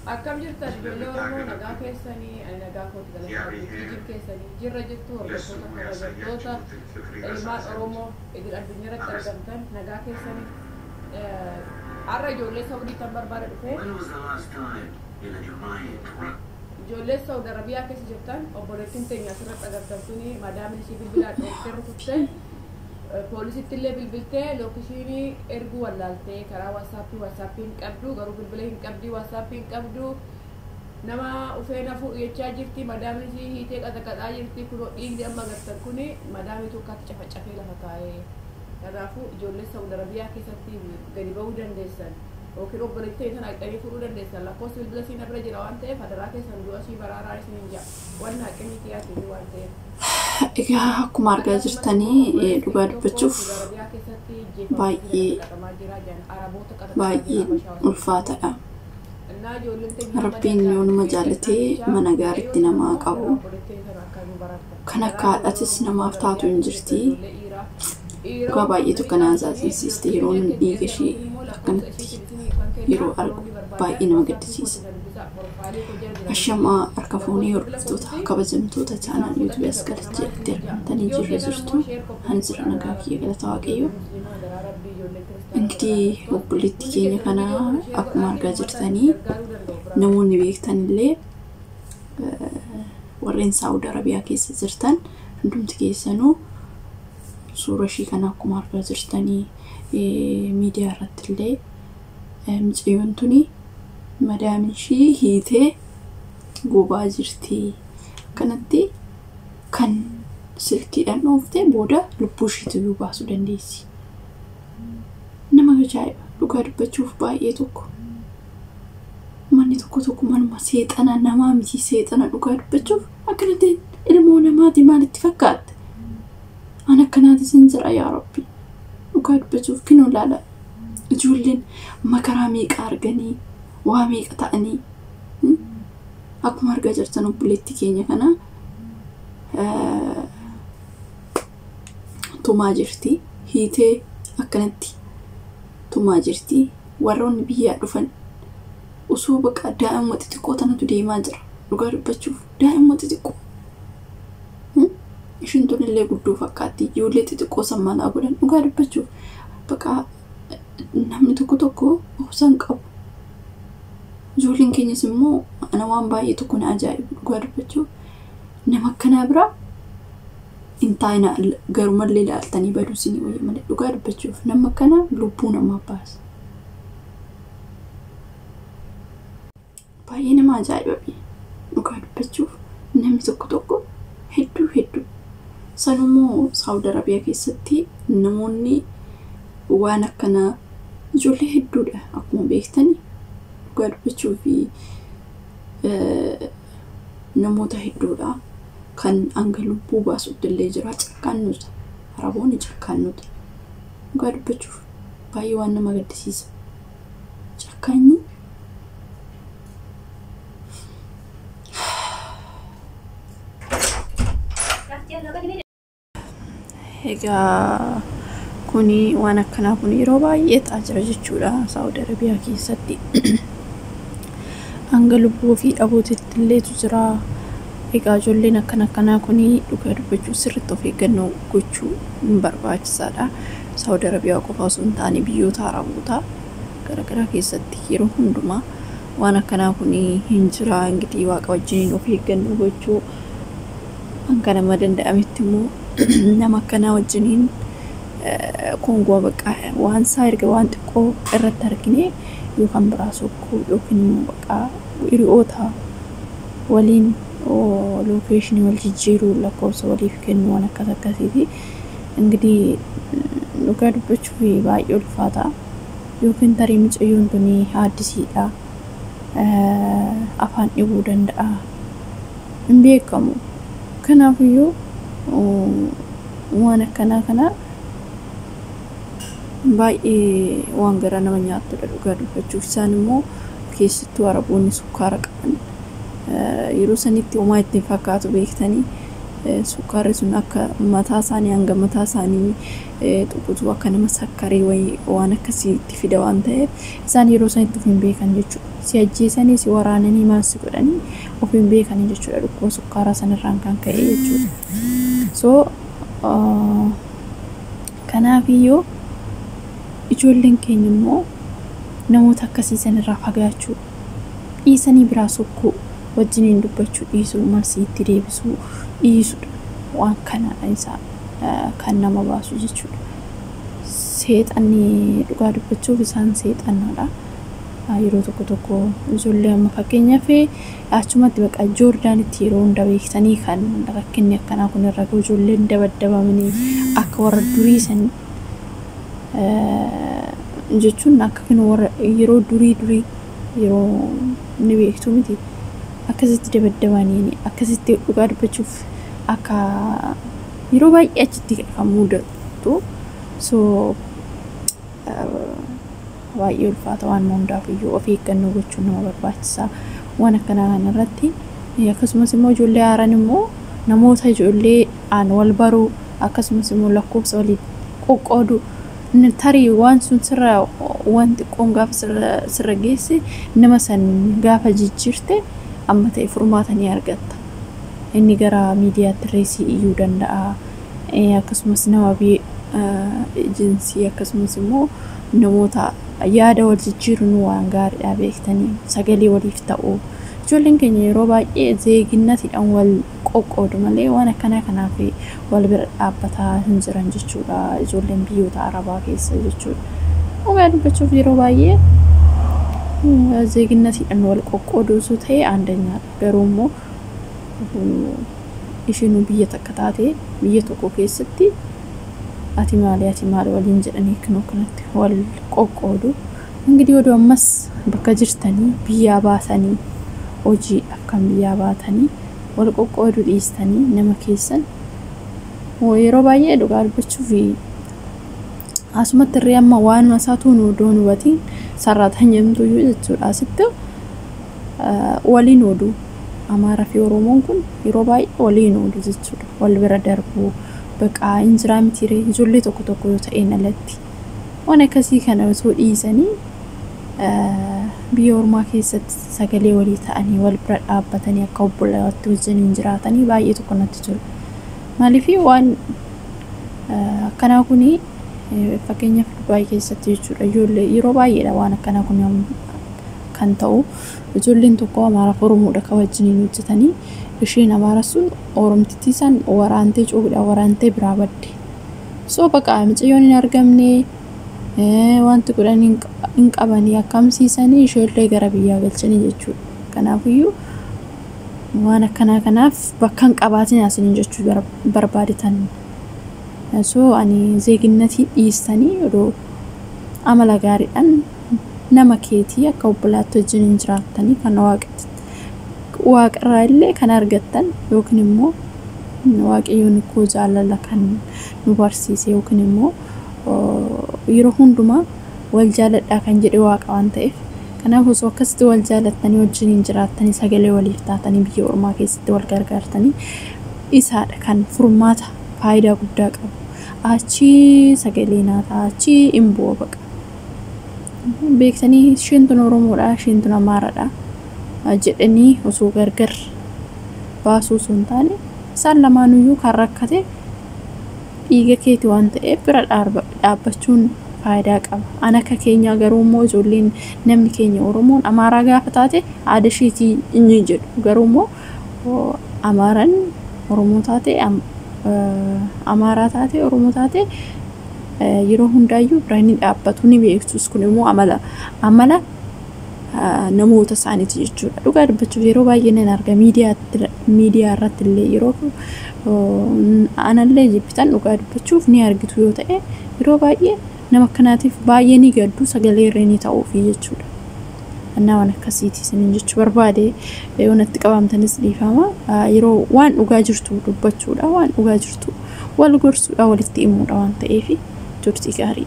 Akkam jirtan ijoollee Oromoo, nagaa keessanii? Ani nagaa kooti, galata Rabbii. Jir keessanii jirra jirtu, hordoftoota, kabajamtoota ilmaan Oromoo idil addunyaa irratti argamtan, nagaa keessanii. Har'a ijoollee Saudii tan barbaada dhufee, ijoollee Saudi Arabiyaa keessa jirtan, obboleettiin teenya asirratti agartan tuni madaamin ishii bilbilaan dhooftee rukuttee, poolisitti illee bilbiltee location erguu wallaaltee, karaa WhatsAppii, WhatsAppii hin qabdu, garuu bilbila hin qabdi, WhatsAppii hin qabdu, nama ufee nafuu jechaa jirti. Madaamin ishii hiitee qaxaqaxaa jirti. Kunoo dhiigni amma agartan kuni madaamii tokkotti cafacafee lafa kaa'ee. Kanaafuu ijoollee Saudi Arabiyaa keessatti gadi ba'uu dandeessan yookiin obboleettii sana haqxanii fuudhuu dandeessan, lakkoofsi bilbila siin bira jira waan ta'eef, hadaraa keessan du'a sii baraaraa isiniin jaa, wanna haqni kiyaatii waan ta'eef. Egaa akkuma argaa jirtanii, dhugaa dubbachuuf baay'ee baay'ee ulfaataadha. Rabbiin yoo nama jaalatee mana gaariitti namaa qabu, kan akka haadhatis namaaf taatu hin jirti. Dhugaa baay'eetu kana azaazisiiste. Yeroo dhiiga ishee akkanatti yeroo argu baay'ee nama gaddisiisa. Ashamaa, harka fuunee hordoftoota kabajamtoota channel YouTubeii as galatti jedhatti argamtanii, jirra jirtu? Ani jira, nagaa kiyya, galata Waaqayyo. እንግዲህ obboleettii keenya kana akkuma argaa jirtanii, namoonni beektan illee, warreen Saawud Arabiyaa keessa jirtan hundumti keessanuu, suura ishii kana akkuma argaa jirtanii miidiyaa irratti illee, mucayyoon tuni madaamin ishii hiitee gubaa jirti. Akkanatti kan silkiidhaan dhooftee booda lubbuu ishiitu baasuu dandeessi. Nama ajaa'iba, dhugaa dubbachuuf baay'ee tokko. Manni tokko tokko manuma seexana, namaa miti, seexana. Dhugaa dubbachuuf akkanatti ilmoo namaati maalitti fakkaatte? An akkanaatis hin jira, yaa Rabbi. Dhugaa dubbachuuf kinoo ilaala. Ijoolleen makaraa meeqa arganii, waa meeqa ta'anii, akkuma argaa jirtan obboleettii keenya kana tumaa jirti. Hiitee akkanatti tumaa jirti. Warroonni biyyaa dhufan osoo baqa daa'imuma xixiqqoo tanatu deemaa jira. Dhugaa dubbachuuf daa'imuma xixiqqoo. Ishiin tun illee guddoo fakkaatti. Ijoollee xixiqqoo san malaa godhan. Dhugaa dubbachuuf baqa namni tokko tokko obsa hin qabu. Ijoolleen keenyas immoo, ana waan baay'ee tokko na ajaa'ibu, dhugaa dubbachuuf nama akkanaa biraa hin taa'ina, garumallee ilaaltanii baduu isinii wayya malee, dhugaa dubbachuuf nama akkanaa lubbuu namaa baasa. Baay'ee nama ajaa'iba, dhugaa dubbachuuf namni tokko tokko hedduu hedduu. Sanummoo Saawud Arabiyaa keessatti namoonni waan akkanaa ijoollee hedduudha akkuma beektani, dhugaa dubbachuu fi namoota hedduudha kan hanga lubbuu baasutti illee jira. Cakkaannota, Araboonni cakkaannota, dhugaa dubbachuuf baay'ee waan nama gaddisiisa cakkaanyi. Egaa kuni waan akkanaa kun yeroo baay'ee ta'aa jira jechuudha Saawud Arabiyaa keessatti. Hanga lubbuu ofii dhabuutitti illeetu jira. Egaa ijoolleen akkana akkanaa kuni dhugaa dubbachuu sirriitti of eeggannoo gochuu barbaachisaadha. Saawud Arabiyaa qofa osoo hin taane biyyoota Arabootaa garaagaraa keessatti yeroo hundumaa waan akkanaa kun hin jira. እንግዲህ Waaqa wajjiniin of eeggannoo gochuu, hanga nama danda'ametti immoo nama akkanaa wajjiniin koongoo baqa waan isaa erga waan xiqqoo irratti argine yookaan biraa sokkuu yookiin immoo baqa hiriyoota waliin locationii wal jijjiiruu, lakkoofsa waliif kennuu, waan akkas akkasiiti. እንግዲህ dhugaa dubbachuuf baay'ee ulfaata. Yookiin tarii mucayyoon tuni haaddisiidha. Afaan dhibuu danda'a. Hin beekamu. Kanaafiyyuu waan akkanaa kana baay'ee waan garaa nama nyaatudha dhugaa dubbachuuf. Isaan immoo keessattuu Araboonni sukkaara qaban yeroo sanitti homaa ittiin fakkaatu beektanii. Sukkaarri sun akka mataa isaanii hanga mataa isaanii tuqutu akka nama sakkaree wayii waan akkasiitti fida waan ta'eef isaan yeroo isaan itti of hin beekan jechuudha. Si ajjeesanii si waraananii maal si godhanii of hin beekanii jechuudha dhukkuba sukkaaraa sanarraan kan ka'e jechuudha. So kanaafiyyuu ijoolleen keenya immoo namoota akkasii sanirraa fagaachuu dhiisanii biraa sokkuu wajjiniin dubbachuu dhiisuu marsii itti deebisuu dhiisudha waan kana isaa kan nama baasu jechuudha. Seexanni dhugaa dubbachuuf isaan seexannaadha. Yeroo tokko tokko ijoollee amma fakkeenyaaf achumatti baqa Joordaanitti yeroo hunda beeksanii kan rakkinni akkanaa kun irra gahu ijoolleen dabaddabamanii akka warra durii san jechuun akka kan warra yeroo durii durii yeroo ni beektu miti akkasitti dabaddabanii akkasitti dhugaa dubbachuuf akka yeroo baay'ee achitti kan mudatu. So baay'ee ulfaata waan hundaaf iyyuu of eeggannoo gochuun nama barbaachisa waan akkanaa kanarratti. Akkasumas immoo ijoollee haaraan immoo namoota ijoollee aan wal baruu akkasumas immoo lakkoofsa walii qoqqoodu tarii waan sun sirra waan xiqqoon gaafa sirra geesse nama san gaafa jijjiirte amma ta'e furmaata ni argatta. Inni gara miidiyaatti reesii iyyuu danda'a. Akkasumas nama eejinsii akkasumas immoo namoota yaada wal jijjiiruun waan gaariidha beektanii sagalee waliif ta'u. Ijoolleen keenya yeroo baay'ee zeeginnatiidhaan wal qoqqoodu malee waan akkanaa kanaaf wal bira dhaabbataa hin jiran jechuudha. Ijoolleen biyyoota Arabaa keessa jechuudha. Dhugaa dubbachuuf yeroo baay'ee zeeginnatiidhaan wal qoqqoodu osoo ta'e aandanyaadha. Garuu immoo isheenuu biyya takka taate biyya tokko keessatti ati maali waliin jedhanii kunoo kanatti wal qoqqoodu. Ingidihi oduu ammas bakka jirtanii biyyaa baasanii hojiidhaaf kan biyyaa baatanii wal qoqqooduu dhiistanii nama keessan yeroo baay'ee dhugaa dubbachuuf asumatti irree amma waanuma isaatu nu odoon hubatiin sarraatan jedhamtuyyuu jechuudha. Asitti waliin ooduu Amaaraa fi Oromoon kun yeroo baay'ee waliin oodu jechuudha. Wal bira darbuu baqaa hin jiraa mitiiree ijoollee tokko tokko yoo ta'een alatti waan akkasii kana osoo dhiisanii biyya ormaa keessatti sagalee walii ta'anii wal bira dhaabbatanii akka obbolaatti wajjiniin jiraatanii baay'ee tokko natti tola. Maaliif waan akkanaa kuni fakkeenyaaf Dubaay keessatti jechuudha ijoollee yeroo baay'eedha waan akkanaa kun kan ta'u ijoolleen tokko Amaaraaf Oromoodha kan wajjiniin hojjetanii isheen Amaara sun Oromtittii san waraantee cuuphiidhaan waraantee biraa badde. So baqa mucayyoon hin argamne wanti godhan hin qabanii akkamsiisanii isheellee gara biyyaa galchanii jechuudha. Kanaafiyyuu waan akkanaa kanaaf bakka hin qabaatin asiniin jechuu barbaadetan. So ani zeeginnatii dhiistanii odoo amala gaariidhaan nama keetii akka obbolaatti wajjiniin jiraattanii kan waaqarraa illee kan argattan yookiin immoo waaqayyoon koo jaalala kan nu barsiise yookiin immoo yeroo hundumaa wal jaaladhaa kan jedhe waaqa waan ta'eef kanaaf osoo akkasitti wal jaalattanii wajjiniin jiraattanii sagalee waliif taatanii biyya ormaa keessatti wal gargaartanii isaadha kan furmaata faayidaa guddaa qabu. Achii sagalee naataa achii hin bu'u baqa. Beektanii isheen tun Oromoodha isheen tun Amaaraadha jedhanii osoo gargar baasuu osoo hin taane isaan lamaanuyyuu kan rakkate dhiiga keeti waan ta'eef bira dhaabbachuun faayidaa qaba. An akka keenyaa garuu immoo ijoolleen namni keenya Oromoon Amaaraa gaafa taate aada isheetii inni jedhu garuu immoo Amaaraan Oromoo taate Amaaraa taate Oromoo taate yeroo hundaayyuu bira ni dhaabbatu ni beektus kun immoo amala namoota isaaniiti jechuudha. Dhugaa dubbachuuf yeroo baay'ee nan arga miidiyaa irratti illee yeroo anallee jibbitan dhugaa dubbachuuf ni argitu yoo ta'e yeroo baay'ee nama akkanaatiif baay'ee ni gaddu sagalee irree ni ta'uufi jechuudha. Annaa waan akkasiiti isiniin jechuu barbaade yoo natti qabamtanis dhiifama yeroo waan dhugaa jirtu dubbachuudha waan dhugaa jirtu wal gorsuudha walitti himuudha waan ta'eef turtii gaarii.